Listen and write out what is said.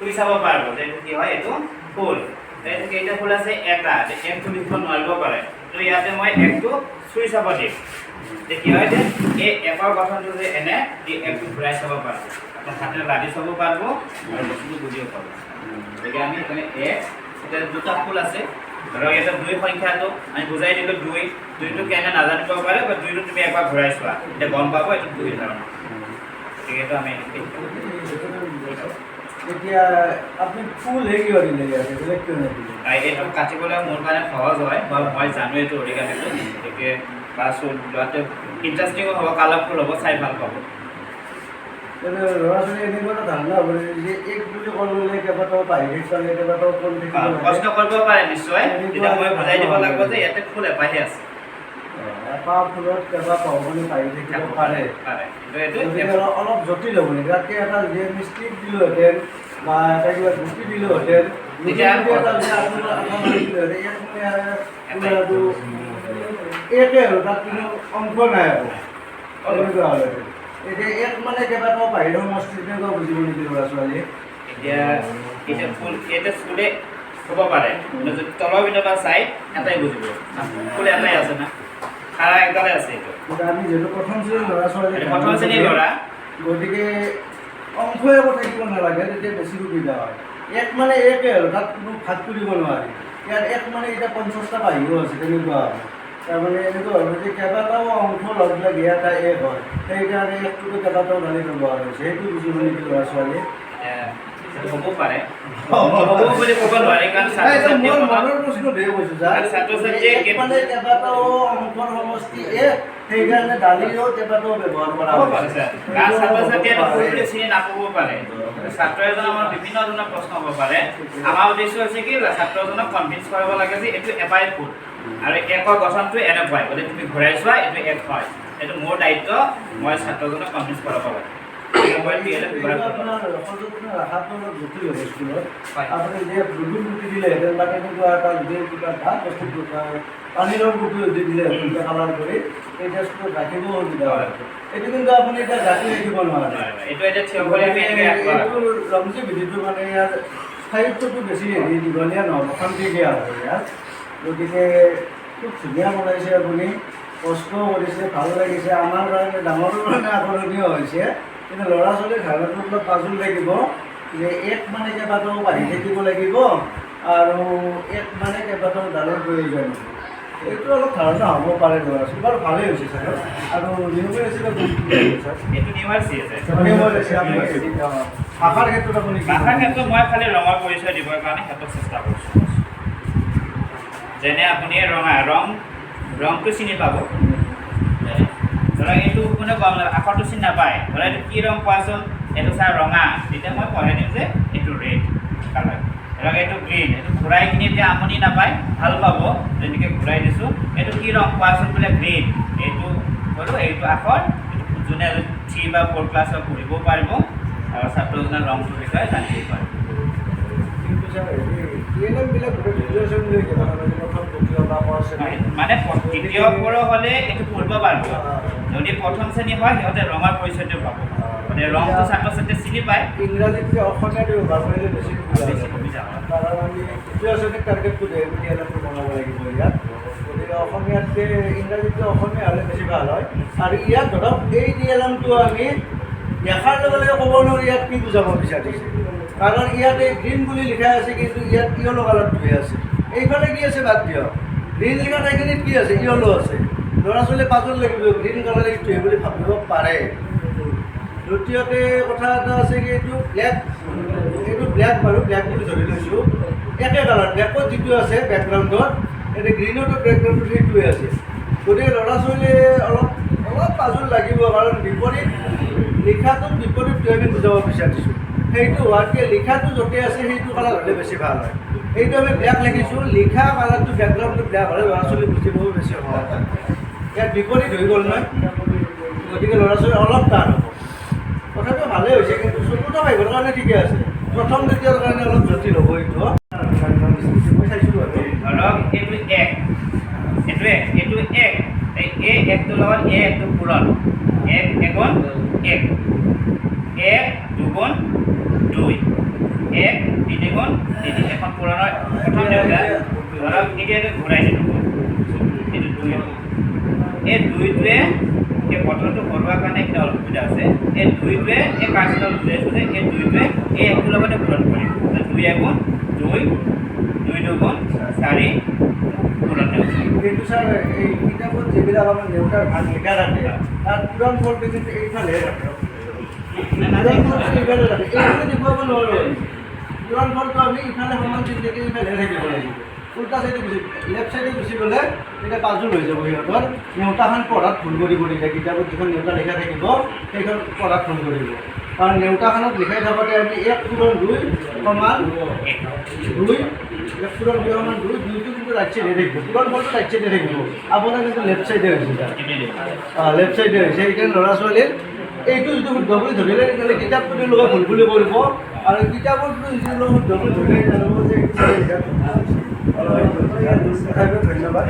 চুই চাব পাৰিব যে এইটো কি হয়, এইটো ফুল। এইটো কেইটা ফুল আছে? এটা। একটো লিখিব নোৱাৰিব পাৰে। তো ইয়াতে মই একটো চুই চাব দিম যে কি হয়, যে এই একৰ গঠনটো যে এনে, এই একটো ঘূৰাই চাব পাৰিব, আপোনাৰ হাতেৰে লাদি চাব পাৰিব আৰু বস্তুটো বুজিব পাৰিব। গতিকে আমি সেইকাৰণে এক, এতিয়া দুটা ফুল আছে। ধৰক ইয়াতে দুই সংখ্যাটো আমি বুজাই দিলোঁ। দুই, দুইটো কেনে নাজানিব পাৰে বা দুইটো তুমি একবাৰ ঘূৰাই চোৱা, এতিয়া গম পাব এইটো দুই ধৰণৰ। গতিকে এইটো আমি এতিয়া আপুনি ফুল হেৰি কিয় দিলে ইয়াতে, বেলেগ কিয় নিদিলে? এইটো কাটিবলৈ মোৰ কাৰণে সহজ হয় বা মই জানো এইটো অৰিগামিটো। গতিকে বা লোৱাতে ইণ্টাৰেষ্টিঙো হ'ব, কালাৰফুল হ'ব, চাই ভাল পাব। তেনে ল'ৰা ছোৱালী এনেকুৱা এটা ধাৰণা হ'ব যে এক বুলি ক'লে কেইবাটাও বাহিৰ পালে, কেইবাটাও ফুল থাকিব লাগে। প্ৰশ্ন কৰিব পাৰে নিশ্চয়। তেতিয়া মই বুজাই দিব লাগিব যে ইয়াতে ফুল এপাহে আছে। এটা ফুলত কেইবা পাহুনি বাঢ়ি থাকিব পাৰে। পাৰে, কিন্তু এইটো গতিকে অলপ জটিল হ'ব নেকি? তাতকৈ এটা যদি আমি ষ্টিক দিলোহেঁতেন বা এটা কিবা গুটি দিলোহেঁতেন, তেতিয়া গুটি এটা যদি আপোনাৰ আঠা মাৰি দিলোহেঁতেন, ইয়াত মানে আৰু একে আৰু তাত কোনো অংশ নাই আৰু তেনেকুৱা হ'লহেঁতেন। এতিয়া এক মানে কেইবাটাও বাহিৰৰ সমষ্টি, তেনেকুৱা বুজিব নেকি ল'ৰা ছোৱালীয়ে? এতিয়া এতিয়া ফুল, এতিয়া ফুলে হ'ব পাৰে, কিন্তু যদি তলৰ পিনৰ পৰা চাই এটাই বুজিব, ফুল এটাই আছে না, খাৰা একডালে আছে এইটো। গতিকে আমি যিহেতু প্ৰথম শ্ৰেণীৰ ল'ৰা ছোৱালী, এইটো প্ৰথম শ্ৰেণীৰ ল'ৰা। গতিকে অংশ একো থাকিব নালাগে, তেতিয়া বেছি সুবিধা হয়। এক মানে একে আৰু তাত কোনো ভাগ কৰিব নোৱাৰি। ইয়াত এক মানে এতিয়া 50টা বাহিৰো আছে, তেনেকুৱা হ'ব। তাৰমানে এনেকুৱা হ'ব যে কেইবাটাও অংশ লগ লাগি এটা এক হয়, সেইকাৰণে একটোতো কেইবাটাও দালি ব্যৱহাৰ হৈছে। সেইটো বুজিব নেকি ল'ৰা ছোৱালীয়ে? এতিয়া হ'ব পাৰে, হ'ব বুলি ক'ব নোৱাৰি, কাৰণ ছাত্ৰ ছাত্ৰীয়ে মোৰ মনত মনৰ প্ৰশ্ন ধেৰ কৈছোঁ ছাৰ। কাৰণ ছাত্ৰ ছাত্ৰীয়ে এক মানে কেইবাটাও অংশৰ সমষ্টি এক, সেইকাৰণে দালিও কেইবাটাও ব্যৱহাৰ কৰা হ'ব পাৰে হৈছে। ছাৰ, কাৰণ ছাত্ৰ ছাত্ৰীয়ে ফুল বুলি চিনি নাপাব পাৰে। ছাত্ৰ এজনৰ মনত বিভিন্ন ধৰণৰ প্ৰশ্ন হ'ব পাৰে। আমাৰ উদ্দেশ্য হৈছে কি, ছাত্ৰজনক কনভিন্স কৰিব লাগে যে এইটো এটাই ফুল আৰু একৰ গঠনটো এনেকুৱাই। গতিকে তুমি ঘূৰাই চোৱা, এইটো এক হয়। এইটো মোৰ দায়িত্ব, মই ছাত্ৰজনক কনভিন্স কৰাব লাগে। গতিকে মই ইয়াতে ব্যৱহাৰ এইটো কৰোঁ। আপোনাৰ সযত্নে ৰখাটো অলপ জটিল হ'ব স্কুলত। হয়। আপুনি যে নতুন গুটি দিলেহেঁতেন বা তেনেকুৱা এটা যদি কিবা ভাল বস্তু, পানীৰ ৰং গুটি যদি দিলেহেঁতেন কালাৰ কৰি, তেতিয়া স্কুলত ৰাখিবও সুবিধা হয়। এইটো কিন্তু আপুনি এতিয়া জাতি ৰাখিব নোৱাৰে। হয়, এইটো এতিয়া থিয় কৰি আমি এনেকৈ ৰাখিব লাগিব। এইটো লংজিভিটিটো মানে ইয়াৰ স্থায়িত্বটো বেছি হেৰি দীঘলীয়া নহ'ব, খন্তেকীয়া হ'ব ইয়াত। গতিকে খুব ধুনীয়া বনাইছে আপুনি, কষ্টও কৰিছে, ভাল লাগিছে। আমাৰ কাৰণে, ডাঙৰৰ কাৰণে আকৰ্ষণীয় হৈছে। কিন্তু ল'ৰা ছোৱালীৰ ধাৰণাটো অলপ পাজল লাগিব যে এক মানে কেইবাটাও বাঢ়ি থাকিব লাগিব আৰু এক মানে কেইবাটাও ডালৰ প্ৰয়োজন হ'ব। এইটো অলপ ধাৰণা হ'ব পাৰে ল'ৰা ছোৱালী। বাৰু ভালেই হৈছে ছাৰ। আৰু নিউমেৰেচি বা ছাৰ? এইটো নিউমাৰেচি আছে। নিউমাৰেচি আপুনি ভাষাৰ ক্ষেত্ৰত আপুনি কি ভাষাৰ ক্ষেত্ৰত মই খালি ৰঙৰ পৰিচয় দিবৰ কাৰণে সিহঁতক চেষ্টা কৰিছোঁ। যেনে আপুনি ৰঙা ৰং, ৰংটো চিনি পাব। যেনে ধৰক এইটো কোনে গম নাপায়, আখৰটো চিনি নাপায়। ধৰা এইটো কি ৰং কোৱাচোন? এইটো ছাৰ ৰঙা। তেতিয়া মই পঢ়াই দিম যে এইটো ৰেড কালাৰ। ধৰক এইটো গ্ৰীণ, এইটো ঘূৰাই কিনি এতিয়া আমনি নাপায়, ভাল পাব। যেনেকৈ ঘূৰাই দিছোঁ, এইটো কি ৰং কোৱাচোন? বোলে গ্ৰীণ। এইটো ক'লোঁ, এইটো আখৰ, এইটো যোনে 3 বা 4 ক্লাছত পঢ়িবও পাৰিব আৰু ছাত্ৰজনে ৰংটোৰ বিষয়ে জানিব পাৰিব। কিন্তু ছাৰ, হেৰি টিএলএমবিলাক গোটেই দ্বিতীয় শ্ৰেণীলৈকে, মানে প্ৰথম, দ্বিতীয় বা ক শ্ৰেণী। মানে দ্বিতীয় পৰ হ'লে এইটো পঢ়িব পাৰিব। যদি প্ৰথম শ্ৰেণী হয়, সিহঁতে ৰঙৰ পৰিচয়টো পাব। মানে ৰংটো ছাত্ৰ ছাত্ৰীয়ে চিনি পায়। ইংৰাজীতকৈ অসমীয়াটো ব্যৱহাৰ কৰিলে বেছি সুবিধা বেছি হয়। সুবিধা হয়। কাৰণ আমি দ্বিতীয় শ্ৰেণীক টাৰ্গেট কৰি আমি টিএলএমটো বনাব লাগিব ইয়াত। গতিকে অসমীয়াতকৈ, ইংৰাজীতকৈ অসমীয়া হ'লে বেছি ভাল হয়। আৰু ইয়াত ধৰক এই টিএলএমটো আমি দেখাৰ লগে লগে ক'ব নোৱাৰোঁ ইয়াত কি বুজাব বিচাৰিছে। কাৰণ ইয়াত এই গ্ৰীণ বুলি লিখা আছে, কিন্তু ইয়াত য়লো কালাৰটোহে আছে। এইফালে কি আছে বাদ দিয়ক, গ্ৰীণ লিখা ঠাইখিনিত কি আছে? য়লো আছে। ল'ৰা ছোৱালী পাজল লাগিব, গ্ৰীণ কালাৰ এইটোহে বুলি ভাবিব পাৰে। দ্বিতীয়তে কথা এটা আছে কি, এইটো ব্লেক, এইটো ব্লেক বাৰু, ব্লেক বুলি ধৰি লৈছোঁ। একে কালাৰ, ব্লেকত যিটো আছে বেকগ্ৰাউণ্ডত, এতিয়া গ্ৰীণতো বেকগ্ৰাউণ্ডত সেইটোৱে আছে। গতিকে ল'ৰা ছোৱালীয়ে অলপ অলপ পাজল লাগিব, কাৰণ বিপৰীত লিখাটোৰ বিপৰীতটো আমি বুজাব বিচাৰিছোঁ। সেইটো হোৱাতকৈ লিখাটো য'তে আছে সেইটো কালাৰ হ'লে বেছি ভাল হয়। এইটো আমি ব্লেক লিখিছোঁ, লিখা কালাৰটো বেকগ্ৰাউণ্ডটো ব্লেক হ'লে ল'ৰা ছোৱালী বুজিবও বেছি সহজ হয়। ইয়াত বিপৰীত হৈ গ'ল নহয়, গতিকে ল'ৰা ছোৱালী অলপ টান হ'ব। কথাটো ভালেই হৈছে, কিন্তু চতুৰ্থ ফাইভৰ কাৰণে ঠিকে আছে, প্ৰথম দ্বিতীয়ৰ কাৰণে অলপ জটিল হ'ব। এইটো মই চাইছোঁ বাৰু। ধৰক এইটো এক, এইটো এক, এইটো এক, এই একটোৰ লগত এই একটো পূৰণ। এক এগুণ এক, এক দুগুণ দুই, এক গুণ তিনি। এখন পূৰণৰ প্ৰথম নেওতা ধৰক, এতিয়া এইটো ঘূৰাই দিলোঁ, এইটো দুই হ'ব। এই দুইটোৱে এই বটলটো ভৰোৱাৰ কাৰণে এইখিনি অলপ অসুবিধা আছে। এই দুইটোৱে এই কাৰ্চডাল বুজাইছোঁ যে এই দুইটোৱে এই একটোৰ লগতে পূৰণ কৰিম। দুই এগুণ দুই, দুই দুগুণ চাৰি, পূৰণ নেওতা। কিন্তু ছাৰ, এই কিতাপত যিবিলাক আমাৰ নেওতাৰ ভাগ লিখা থাকে, তাত পূৰণ ফলটো কিন্তু এইফালেহে থাকে। পূৰণ ফলটো এইফালে থাকে, এইফালে দেখুৱাব নোৱাৰোঁ আমি। পূৰণ ফলটো আমি ইফালে সমান চিন থাকি ইফালেহে থাকিব লাগিব। উল্টা চাইডে গুচি, লেফ্ট চাইডে গুচি গ'লে তেতিয়া পাজল হৈ যাব। সিহঁতৰ নেওতাখন পঢ়াত ভুল কৰিব তেতিয়া কিতাপত যিখন নেওতা লিখা থাকিব, সেইখন পঢ়াত ভুল কৰিব। কাৰণ নেওতাখনত লিখাই থাকোঁতে আমি এক পূৰণ দুই সমান দুই, এক পূৰণ দুই সমান দুই, দুইটো কিন্তু ৰাইট চাইডে থাকিব। পূৰণ ফলটো ৰাইট চাইডে থাকিব, আপোনাৰ কিন্তু লেফ্ট চাইডে হৈছে। লেফ্ট চাইডে হৈছে। সেইকাৰণে ল'ৰা ছোৱালীৰ এইটো যদি শুদ্ধ বুলি ধৰিলে, তেতিয়াহ'লে কিতাপটো তেওঁলোকে ভুল বুলি কৰিব, আৰু কিতাপত যদি তেওঁলোকে শুদ্ধ বুলি ধৰিলে, তেওঁলোকে যে এইটো। ধন্যবাদ।